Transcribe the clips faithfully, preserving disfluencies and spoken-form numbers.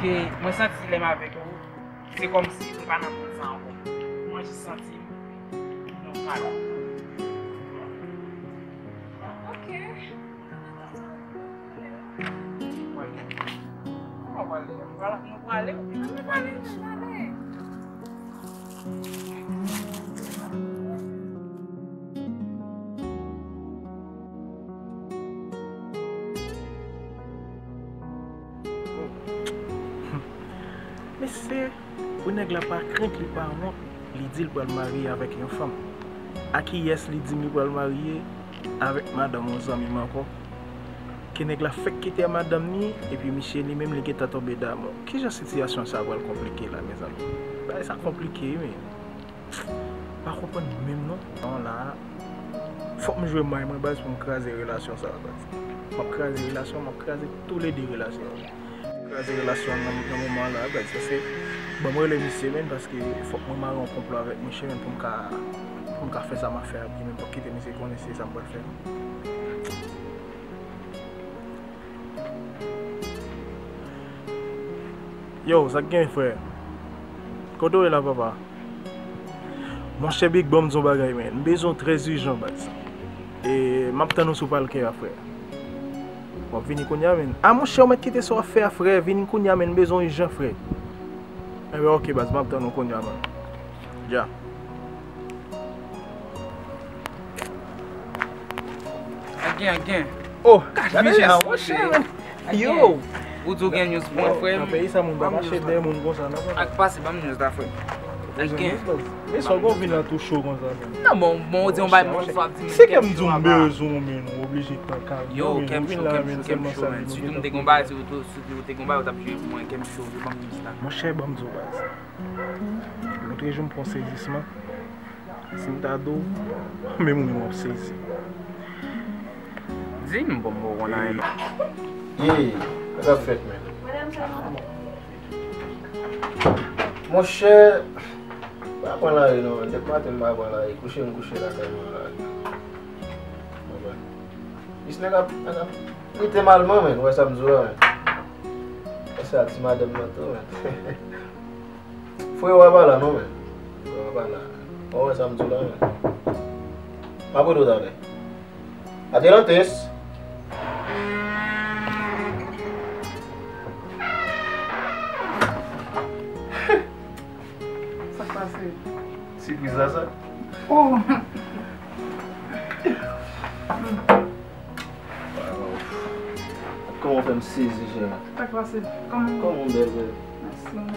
Ke mwen santi lè m avèk ou, se kòmsi m pa nan mond sa ankò. Mwen jis santi m nòmal. Ok. Kote w prale? Kote w prale? Ann prale, ann prale. Mesye, pou nèg la pa krent, li pa wont, li di l pral marye avèk yon fanm. A kiyès li di m li pral marye? Avèk madanm yon zanmi m ankò. Ke nèg la fèk kite madanm ni, epi misye li menm li gentan tonbe damou. Kijan sitiyasyon sa pral konplike la, mezanmi? Bagay sa konplike wi, men. Pa konprann menm non. Non, la, fòk m jwe may mwen, baz, pou m kraze relasyon sa, baz. M ap kraze relasyon, m ap kraze toulede relasyon yo. Kraze relasyon an nan, nan moman la, baz, paske, bon, mwen rele misye, men, paske fòk mwen mare yon konplo avèk misye, men, pou m ka, pou m ka fè sa m ap fè a byen, men, fòk kite misye konnen se sa m pral fè. Yo, sa k gen, frè? Kote w ye la, papa? Monchè Big, ban m di w bagay, men. M bezwen w trè ijan, baz. E m ap tann ou sou palkè a, frè. W ap vini kounye a, men. A, monchè, ou mèt kite sa w ap fè a, frè. Vini kounye a, men. M bezwen w ijan, frè. Enben, ok, baz, m ap tann ou kounye a, man. Dja. Ak gen, ak gen. Oh, gade la, monchè, men. Yo! Ou di w gen news pou mwen, frè m? Nan peyi sa, moun pa mache dèyè moun konsa, non, frè. Ak pase, ban m news la, frè. Ak gen. Men sa w gen w vin la tou cho konsa, men. Non, bon, bon, ou di yon bagay, bon, sa w ap di, men. Se kè m di w m bezwen w, men, ou oblije pran kal. Yo, kè m cho, kè m cho, kè m cho, men. Sitou m te gen yon bagay, si ou te, si ou te gen yon bagay, ou t ap jere pou mwen, kè m cho, yo, ban m news la. Monchè, ban m di w, baz. Lòt jou m pran sezisman. Si m ta di w, menm ou menm w ap sezi. Di m, bon, bon, bon, nan. Ye, sa k ap fèt, men? Monchè, pa pran lari non, men. Depi maten m pa pran lari. Kouche m kouche lakay mwen la. Jis nèg ap, nèg ap trete m alman, men. Ou wè sa m di w la, men. Sa ti madanm nan tou, men. Frewo, pa pale non, men. Frewo, pa pale. Bon, wè sa m di w la, men. M ap rele w talè. Adelante. Sa k pase? Sipriz la, sa? Oh! Kòman w fè m sezi, cheri? Sa k pase? Kòman? Kòman w bèl, bèl? Mèsi, mwen.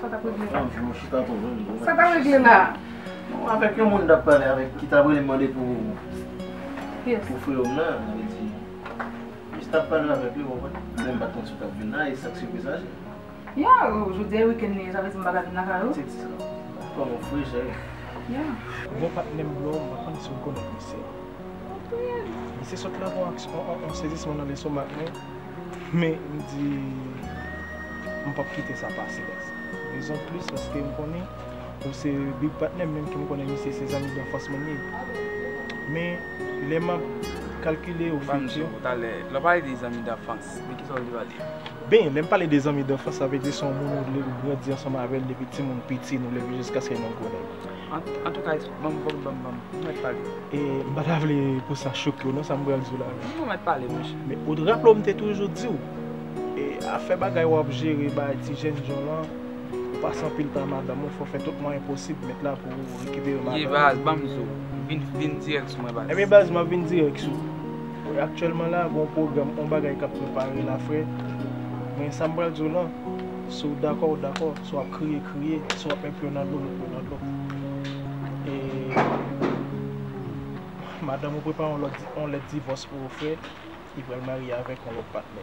Sa t ap regle la? Sa t ap regle la? Bon, avèk yon moun t ap pale avèk ki t ap rele m mande pou, pou freyo m nan, sa vle di, jis t ap pale avèk li, w konprann? Mwen m pa t konn si w t ap vin la, e sa k sipriz la, cheri? Ya, jodi a wikenn li ye, sa vle di m pa ka vin lakay ou? Se di sa. Kòman w fre, cheri? Ya. Gon patnè m blo, m pa konn si w rekonèt misye. Misye sot la gon aksyon, on, on, on sezisman nan lestomak mwen. Men, m di, m p ap kite sa pase, baz. Rezon plis, paske m konnen ou se big patnè m, menm ke m konnen misye se zanmi danfans mwen ye. Men, lè m ap kalkile ou fiti. Talè, lè w pale de zanmi danfans, de kisa w vle pale? Ben, lè m pale de zanmi danfans, sa vle di se yon moun ou leve, ou grandi ansanm avè l depi timoun piti, nou leve jiskaske nou gwonnèg. An, antouka, ban m, ban m, ban m, ban m, ou mèt pale. E m pa ta vle pou sa choke w, non, sa m pral di w la. Ou mèt pale, monchè. Men ou t raple w, m te toujou di w, e, afè bagay w ap jere, bay ti jènjan lan, ou pase anpil tan ak madanm ou, fò w fè tout mwayen posib, mèt la pou ou rekipere madanm ou. Ye, baz, ban m di w, vin, vin dirèk sou mwen, baz. Ebyen, baz, m ap vin dirèk sou ou. Aktyèlman la, gon pwogram, on bagay k ap prepare la, frè. Men sa m pral di w lan, si w dakò, w dakò. Si w ap kriye, kriye. Si w ap plen pye w nan dlo, met pye w nan dlo. E madanm ou prepare yon lòt di-, yon lèt divòs pou ou, frè. Li pral marye avèk yon lòt patnè.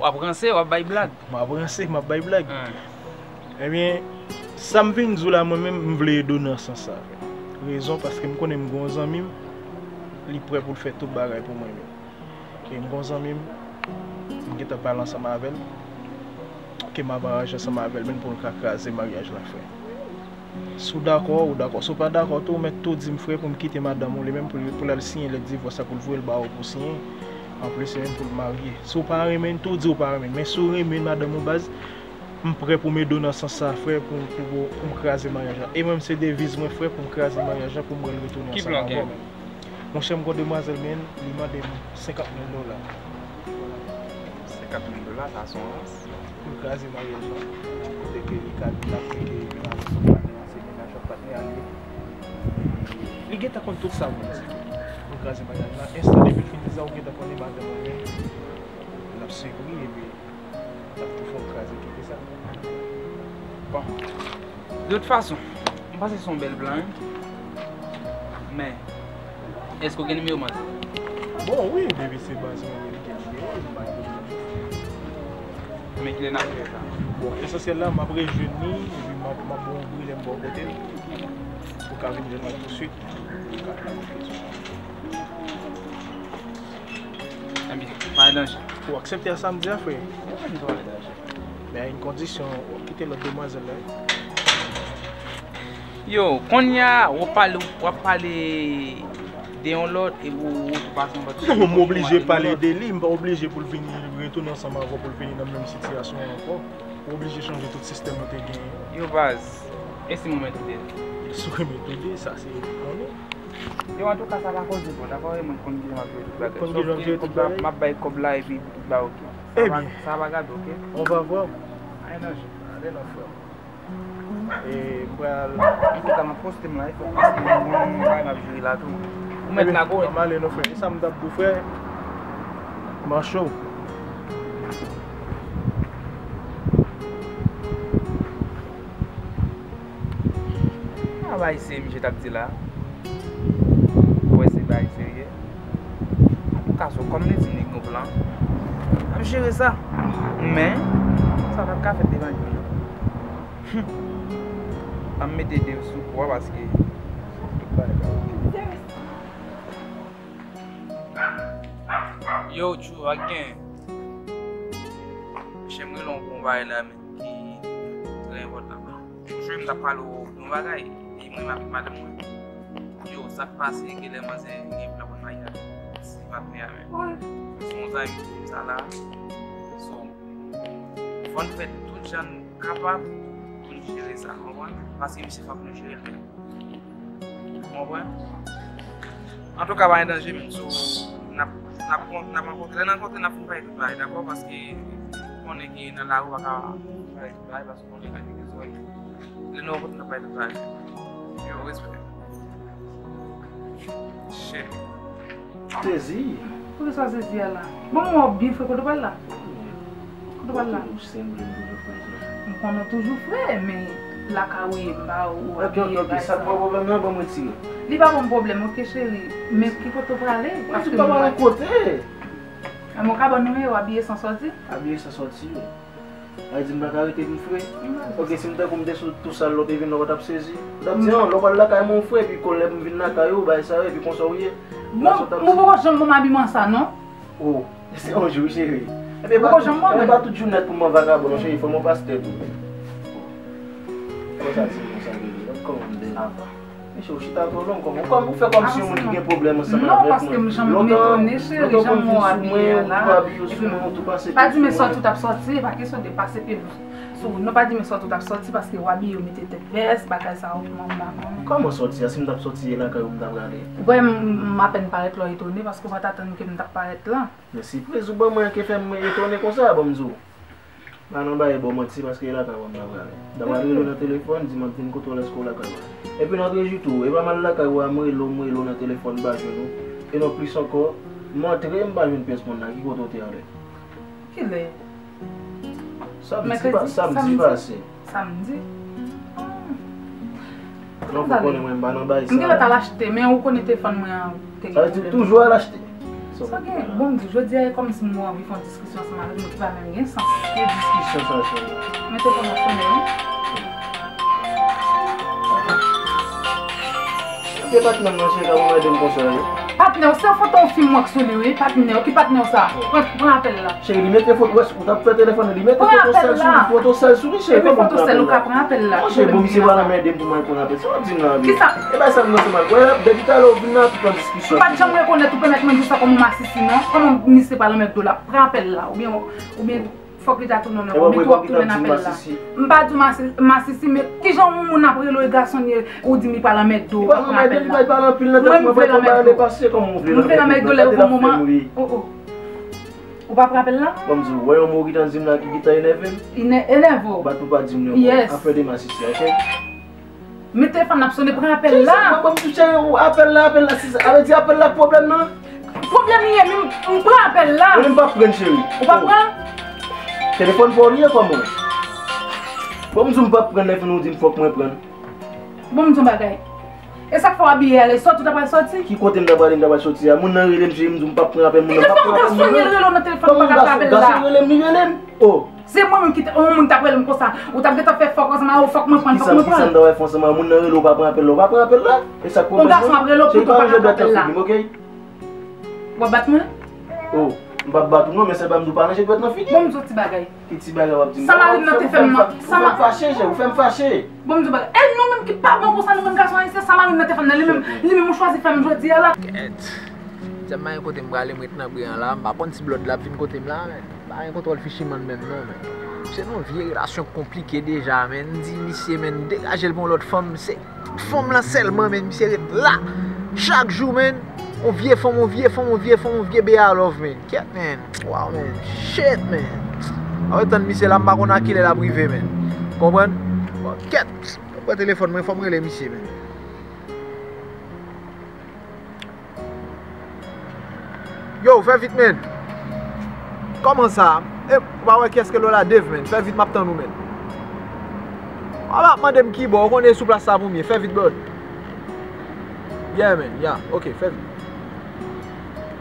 W ap ranse, w ap bay blag. M ap ranse, m ap bay blag. Ebyen, sa m vin di w la, mwen menm, m vle ede w nan sans sa, frè. Rezon, paske m konnen m gen yon zanmi m, li prè pou l fè tout bagay pou mwen menm. E m gen yon zanmi m, m gentan pale ansanm avè l, ke m ap aranje ansanm avè l, menm pou l ka kraze maryaj la, frè. Si w dakò, ou dakò. Si w pa dakò tou, ou mèt tou di m, frè, pou m kite madanm ou, li menm, pou l, pou l al siyen lèt divòs la, pou l voye l ba ou pou w siyen. Anplis, se menm pou l marye. Si w pa renmen l, tou di w pa renmen l. Men si w renmen madanm ou baz, m prè pou m ede w nan sans sa, frè, pou, pou, pou, pou m kraze maryaj la. E mwen, se deviz mwen, frè, pou m kraze maryaj la, pou m wè l retounen ansanm avè w. Monchè, m gon demwazèl, men li mande m senkant mil dola. Senkant mil dola, sa se yon rans. Pou l kraze maryaj la. Kote ke li ka, li ka, li ka, li ka, li ka, li ka, li gentan konn tout sa pou l di. Pou l kraze maryaj la. Enstan depi l fin di sa, ou gentan konnen madanm ou menm, l ap sivri epi l ap tou fè w kraze kite sa. Bon. De tout fason, m panse se yon bèl plan, wi. Men, èske w gen nimewo manzè? Bon, wi, depi se manzè mwen li gen nimewo, m pa gen pwoblèm. Men kilè n ap fè sa? Bon, esansyèl la, m ap rejwenn li, epi m ap, m ap ba w yon bri lè m bò kote l. Ou ka vin jwenn mwen touswit, ou ka planifye sou sa. Ebyen, pa gen danje. Ou aksepte a sa m di a, frè? Wi, m pa gen danje. Men a yon kondisyon, w ap kite lòt demwazèl la, wi. Yo, kounye a, w ap pale, w ap pale de yon lòt, epi w, w tou pase yon lòt. Non, m oblije pale de li, m pa oblije pou l vini retounen ansanm avè w, pou l vini nan menm sitiyasyon an ankò. Ou oblije chanje tout sistèm ou te genyen an. Yo, baz, e si mwen mèt ede? Si w mèt ede, sa se konnen. Yo, antouka, sa pa koze, bro. Dakò, e mwen konn kijan m ap jere tout bagay. Konn kijan w ap jere tout bagay? M ap bay kòb la, epi tout bagay oke. Sa va, sa va gade, oke? On va voir. Ay, non, je. Ale non, frè m. E, m pral. Antouka, m ap poste m la, e fòk, paske m gon bagay m ap jere la tou. Ou mèt la, kò. Ebyen, m ale non, frè. E sa m t ap di w, frè. M an cho. A bay se misye t ap di la. Ou wè se bay serye. Antouka, so kòm li di li gon plan, n ap jere sa. Men, sa pa t ka fèt devan jwenn. Humm. An m mete de sou kou a paske tout bagay ka oke. Yo, Tjou, ak gen. Chè m rele w pou yon bagay la, men. Ki trè enpòtan. Jwe m t ap pale w yon bagay, e mwen menm avèk madanm mwen. Yo, sa k pase, genlè manzè gen plan pou l marye avèk ti patnè a menm. Se yon zanmi m sa la. So, fò n fè tout jan n kapab pou n jere sa, w konprann? Paske misye fòk nou jere l menm. Ou konprann? Antouka, pa gen danje, men so, n ap, n ap, n ap rankontre. Lè n rankontre, n ap fin pale tout bagay, dakò? Paske ou konnen ke nan lari, ou pa ka pale tout bagay, paske ou konnen kalite zòrèy. Lè nou rankontre, n ap pale tout bagay. Yo, respè. Shit. Sezi. Poukisa w sezi a la? Bon, mwen wè w byen fre, kote w pral la? Kote w pral la? Toujou senble, m toujou fre, frè. M konnen w toujou fre, men lakay ou ye, m pa wè w abiye, bagay sa. Ok, ok, ok, sa k pran pwoblèm nan, ban m retire. Li pa ban m pwoblèm, ok, cheri. Men ki kote w prale? Mwen di m pa prale kote. Men mwen ka ban w nimewo, abiye san sòti? Abiye san sòti, wi. Sa vle di m pa ka rete pou m fre? Ok, si m tankou m te sou tou sal lòt evenman, ou pa t ap sezi? Ou t ap di, an, lè w pral lakay mwen, ou fre, epi kòlè m vin lakay ou, bagay sa yo, epi konsa w ye. Bon, ou poko janm ban m abiman sa, non? Oh, se yon jou, cheri. Ou poko janm ban m. Ebyen, pa tout jou nèt pou mwen vagabon, non, cheri, fò mwen pase tèt ou. Konsa, se konsa, bebe. Kòman m byen? Sa va. Mesye, ou chita twò long kòm, kòm ou fè kòmsi yon moun ki gen pwoblèm ansanm avèk mwen. Non, paske m janm etone, cheri, jan m wè w abiye a la. Epi, pa di men sòti ou t ap sòti, e pa kesyon de pase pye sou, non, pa di men sòti ou t ap sòti, paske w abiye, w mete tèt vès, bagay sa yo, kòman m pa konnen. Kòman sòti a? Si m t ap sòti, e lakay ou m ta prale? Ou wè, m, m apèn parèt la, w etone, paske ou pa t atann ke m t ap parèt la. Men sipriz ou ban mwen an ki fè m etone konsa, ban m di w. Pa nan bay bò manti, paske e lakay ou m ta prale. M ta pral rele w nan telefòn, di m ap vin kote w lèske w lakay ou. Epi nan trejou tou, e pa m al lakay ou a, m rele w, m rele w nan telefòn, m pa jwenn ou. E non plis ankò, m antre, m pa jwenn pyès moun la, ki kote w te anlè? Kilè? Samdi pa-, samdi pase. Samdi? Hmm. Non, fò konnen mwen m pa nan bay sa. M genlè t al achte, men ou konnen telefòn mwen an te gen pwoblèm. Sa vle di ou toujou al achte? Sa gen, bon, m di, jodi a, e kòmsi m anvi fè yon diskisyon ansanm avèk nou ki pa menm gen sans. Ki diskisyon sa, cheri? Men telefòn nan sonnen, wi. Ebyen, patnè m nan, cheri, ka pou ede m konsa, wi. Patnè w, se foto yon fim w wè k sou li, wi. Patnè w, ki patnè w sa? Pran, pran apèl la. Cheri, li mete foto, wè, ou t ap fè telefòn, li mete foto sèl sou li, foto sèl sou li, cheri, kòman pran apèl la? Kòman pran apèl la? Non, cheri, bon, misye pral anmède m pou mwen pran apèl. Sa w ap di m la, wi. Kisa? E bay sa m nan se mal. Wè, depi talè ou vin la, tout an diskisyon. M pa t janm rekonèt ou pèmèt mwen di sa kòman masisi, non. Kòman misye pral anmède w la? Pran apèl la, oubyen, oubyen Fòk li ta tounen nan kòm li twòp tounen nan apèl la. M pa di w masi-, masisi, men kijan yon moun ap rele w e gason li ye, ou di m li pral anmède w, ou pral pran apèl la. Mwen, m vle l anmède w. M vle l anmède w lè yo bon moman. Oh, oh. Ou pa pran apèl la? Bon, m di w, wè yon mo ki t an di m la ki gentan enève m. Enève w? Bat pou pa di m li ankò. Afè de masisi, oke? Men telefòn nan ap sonnen, pran apèl la. Mwen, mwen, m touche apèl la, apèl la, si sa, sa vle di apèl la k pwoblèm nan? Pwoblèm li ye, men m, m pran apèl la. Mwen, m p ap pran, cheri. Ou p ap pran? Telefòn pa w li ye kòman? Bon, m di w m p ap pran, lè fini ou di m fòk mwen pran. Bon, m di w bagay. E sa k fè w abiye ale sòti, ou ta pral sòti? Ki kote m ta prale, m ta pral sòti a? Moun nan rele m, cheri, m di w m p ap pran apèl moun nan, m p ap pran apèl moun nan. Telefòn rele w nan telefòn, ou pa ka pran apèl la. Gason rele m, li rele m. Oh. Se mwen menm ki te, yon moun t ap rele m konsa, ou t ap gentan fè fòk ansanm a, oh, fòk mwen pran, fòk mwen pran. Kisa m fè ansanm a? Moun nan rele w, ou pa pran apèl la, ou pa pran apèl la. E sa k pwoblèm mwen? Yon gason ap rele w, poutan w pa ka pran apèl la. Cheri, pa ranje dwèt nan figi m, oke? W ap bat mwen? Oh, m p ap bat ou non, men se pa m di w pa ranje dwèt nan figi m. Bon, m di w ti bagay. Ki ti bagay w ap di m? Sa mari m nan te fè m nan, ou fè m fache, cheri, ou fè m fache. Bon, m di w bagay. E nou menm ki pa bon konsa, nou menm gason ayisyen, sa mari m nan te fè m nan, li menm, li menm ou chwazi fè m jodi a la. Kèt. Djab m pa gen kote m prale, m ret nan bri an la. M pa konn si Blood la ap vin kote m la, men. Pa gen kontwòl fichiman menm non, men. Se yon vye relasyon konplike deja, men. M di misye, men, degaje l pou yon lòt fanm, se fanm lan sèlman, men. Misye ret la. Chak jou, men. On vye fanm, on vye fanm, on vye fanm, on vye beya love, men. Kèt, men. Wow, men. Shit, men. Awe, tann misye la, m pa konn a kilè l ap rive, men. Konprann? Bon, kèt. Pran telefòn mwen, fò m rele misye, men. Yo, fè vit, men. Kòman sa? E, ou pa wè kiyès ke Lola Dave, men. Fè vit, m ap tann ou, men. Ou pa mande m kibò, ou konnen sou plas la pou m ye. Fè vit, Blood. Yeah, men, yeah. Ok, fè vit.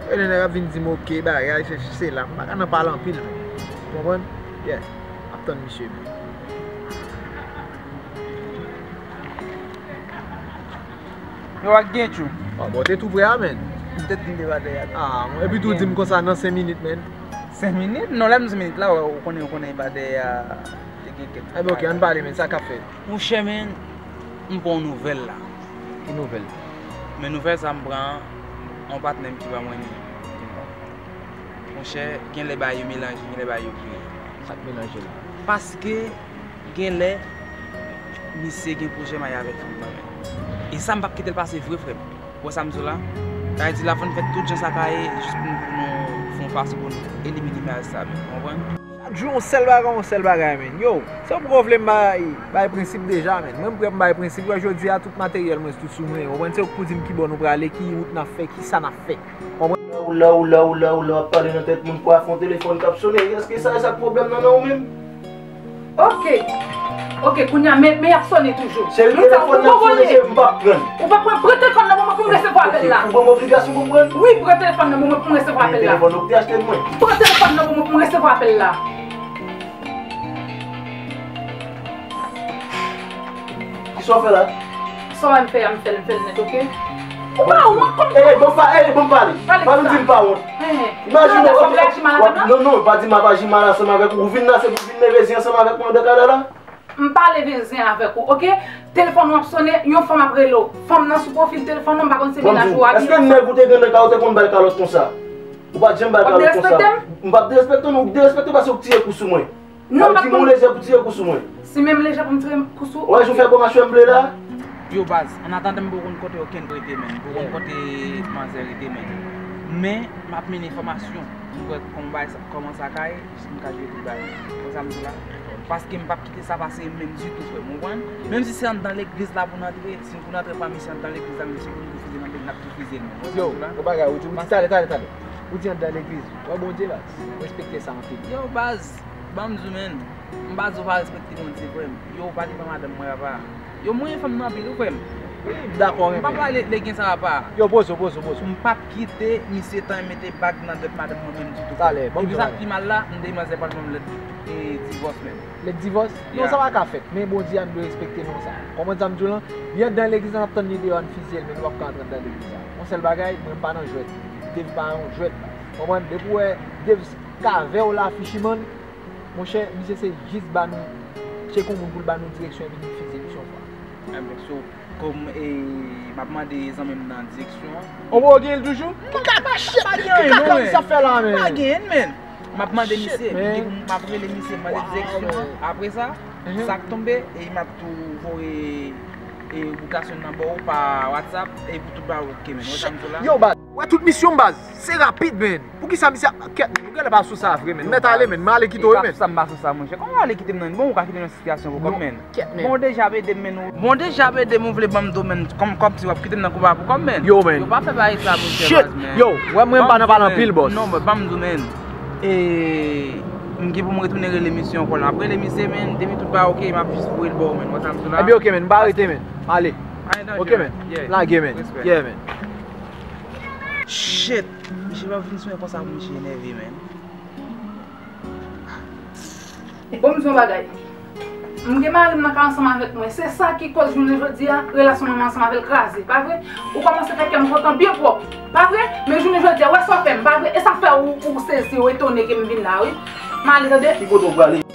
E nèg ap vin di m, ok, bagay, se, se la. M pa ka nan pale anpil, men. Ou konprann? Yeah. M ap tann misye, men. Yo ak Gentjou. Ah, bon, te tou prè a, men. M te di m te pa dèyè a. Ah, bon, epi tou di m konsa nan senk minit, men. Senk minit? Non, lè m di senk minit la, ou konnen, ou konnen e pa dèyè a, te gen kèk... Ebyen, ok, ann pale, men, sa k ap fèt? Monchè, men, m pran yon nouvèl la. Ki nouvèl? Men nouvèl sa m pran an, yon patnè m ki pa mwen li. Monchè, gen lè bagay yo melanje, gen lè bagay yo vire. Sa k melanje la? Paske Gen lè, misye gen pwojè marye avèk fanm nan, men. E sa, m p ap kite l pase vre, frè m. Ou wè sa m di w la? Sa vle di, l ap fè tout jan sa ka ye, jis pou nou, pou nou fè yon fason pou nou elimine imaj sa, men. Ou konprann? Chak jou, yon sèl bagay, yon sèl bagay, men. Yo, se ou poko vle m bay, bay prensip deja, men. Mwen, m prè pou m bay prensip. Wè, jodi a, tout materyèl mwen, tout sou mwen. Ou konprann? Se ou k pou di m kibò nou prale, ki wout n ap fè, kisa n ap fè. Konprann? Ou la, ou la, ou la, ou la, ou la, w ap pale nan tèt moun, pafè yon telefòn k ap sonnen. Èske sa, e sa k pwoblèm nan, nan ou menm? Ok. Ok, kounye a, men, men y ap sonnen toujou. Cheri, telefòn nan ap sonnen, cheri, m p ap pran. Ou p ap pran, pran telefòn nan pou mwen, pou m resevwa apèl la. Ok, ou ban m obligasyon pou m pran? Wi, pran telefòn nan pou mwen, pou m resevwa apèl la. Telefòn ou te achte mwen. Pran telefòn nan pou mwen, pou m resevwa apèl la. Kisa w fè la? Sa w wè m fè a, m fè l, m fè l nèt, oke? Ou pa wont kòm... Eh, bon, pa, eh, bon, pale. Pale, ou di m pa wont. Imajine w, non, non, pa di m ap aji mal ansanm avèk ou. Ou vin la, se pou vin leve zen ansanm avèk mwen nan kay la la? M pa leve zen avèk ou, oke? Telefòn w ap sonnen, yon fanm ap rele w. Fanm nan sou pwofil telefòn nan, m pa konn se mennaj ou oubyen... Èske nèg ou te gen nan kay ou te konn bay kalòt konsa? Ou pa t janm bay kalòt konsa. W ap derespekte m? M p ap derespekte w, non, ou derespekte paske ou tire kou sou mwen. Non, m ap di m ou lejè pou tire kou sou mwen. Si menm lejè pou m tire kou sou ou? Wè, jan w fè gwo machwè m ble la. Yo baz, annatandan m poko konn kote okenn rete, men. M poko konn kote manzè rete, men. Men, m ap mennen enfòmasyon. M kwè kòman bagay sa, kòman sa ka ye, jis m ka jere tout bagay. Ou konn sa m di w la? Paske m p ap kite sa pase menm ditou, frè m, ou konprann? Menm si se anndan legliz la pou n antre, si n pou n antre pami se anndan legliz la, menm si pou n toufize nan legliz, n ap toufize l menm. Ou konn sa m di w la? Yo, yon bagay, ou di, ou di talè, talè, talè. Ou di anndan legliz. Wè Bondye baz. Respekte sa anpil. Yo, baz. Ban m di w, men, m pa di w pa respekte Bondye, frè m. Yo, ou pa li ban madanm mwen, papa. Yo, mwen renmen fanm nan anpil, wi, frè m. M dakò, renmen. M pa pale de gen sa apa. Yo, poze w, poze w, poze w. M p ap kite misye tan mete bag nan dwèt madanm mwen menm ditou. Talè, ban m di w bagay. Epi sa k pi mal la, m demwazèl pral ban m lèt divòs menm. Lèt divòs? Non, sa pa ka fèt. Men Bondye a, nou dwe respekte non sa. Konprann sa m di w lan? Li anndan legliz la, n ap tann li deyò, n fizye l, men nou p ap ka antre anndan legliz la. Yon sèl bagay, mwen m pa nan jwèt. Dave pa yon jwèt. Konprann? Depi w wè Dave ka avè w la, Fishiman, monchè, misye se jis ba nou, tcheke yon moun pou l ba nou direksyon epi nou fizye misyon fwa. Enben, so, kòm e, m ap mande zanmi m nan direksyon an. O, bon, ou gen l toujou? Ou ka shit, pa gen anyen non, men. Kaka misye ap fè la, men. Pa gen, men. M ap mande misye, m ap rele misye, m mande direksyon an. Apre sa, sa k tonbe, e m ap tou voye e boutasyon nan ba w pa WhatsApp, e pou tout bagay oke, men. Wè sa m di w la? Yo, baz. Wè tout misyon m, baz. Se rapid, men. Poukisa misye ap kèt, men? Nou genlè pa sou sa vre, men. Mèt ale, men. M ale kite w, men. E pa sou sa, m pa sou sa, monchè. Kòman w ale kite m nan? Bon, ou ka kite m nan sitiyasyon pou kòm, men. Kèt, men. Bon, w deja ap ede m, men. Bon, w deja ap ede m, ou vle ban m do, men. Kòm, kòm si w ap kite m nan konba pou kòm, men. Yo, men. Yo, pa fè bagay sa, monchè, baz, men. Yo, wè mwen m pa nan pale anpil, bòs. Non, men, ban m do, men. E, m gen pou m retounen rele misye ankò la. M ap rele misye, men. Depi tout bagay oke, m ap jis voye l ba w, men. Wè sa m di w la? Ebyen, oke, men. M pa rete, men. M ale. Oke, men. Lage, men. Yeah, men. Shit! Misye pa vin sou mwen konsa pou misye enève, men. Bon, m di yon bagay. M gen mari m nan kay ansanm avèk mwen. Se sa ki koz jounen jodi a, relasyon mwen ansanm avè l kraze, pa vre? Ou kòmanse fè kè m kontan byen pwòp, pa vre? Men jounen jodi a, wè sa w fè m, pa vre? E sa fè ou, ou sezi, ou etone ke m vin la, wi. M ale, tande? Ki kote w prale?